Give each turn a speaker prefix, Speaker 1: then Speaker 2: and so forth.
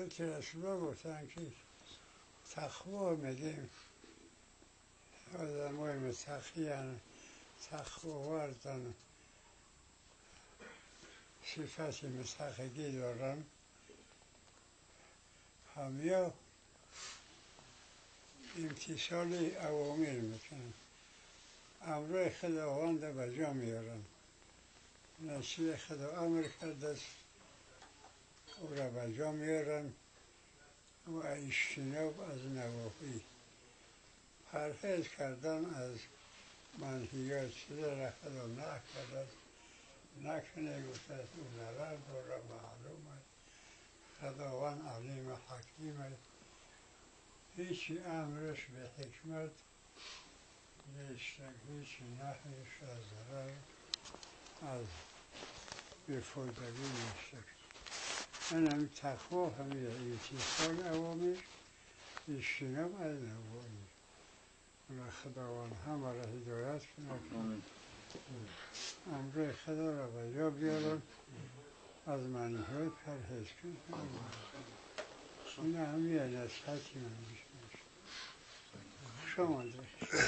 Speaker 1: حضرت رسول الله گفتن که تقوا میدیم آدمای متقی هن، تقوا صفت متقیگی دارن، همیا امتثال اوامر میکنن، امرای خداوند به جا میارن، نصیب خدا امر کرده است او را به جا میارن و اجتناب از نواهی، پرهیز کردن از منهیات، چیزی را خدا نکرده است نکنه گفته است، او ضرر داره، معلوم است، خداوند علیم حکیم است، هیچی امرش به حکمت نیست، هیچی نهیش از ضرر از بیفایدگی نیست. من هم تقوا همیه امتثال اوامر، اجتناب از نواهی. و خداوند همه را هدایت کنه که امر خدا را به جا بیارن، از منهیات پرهیز کنن. این همیه نصیحتی من میشه. خوش آمدید.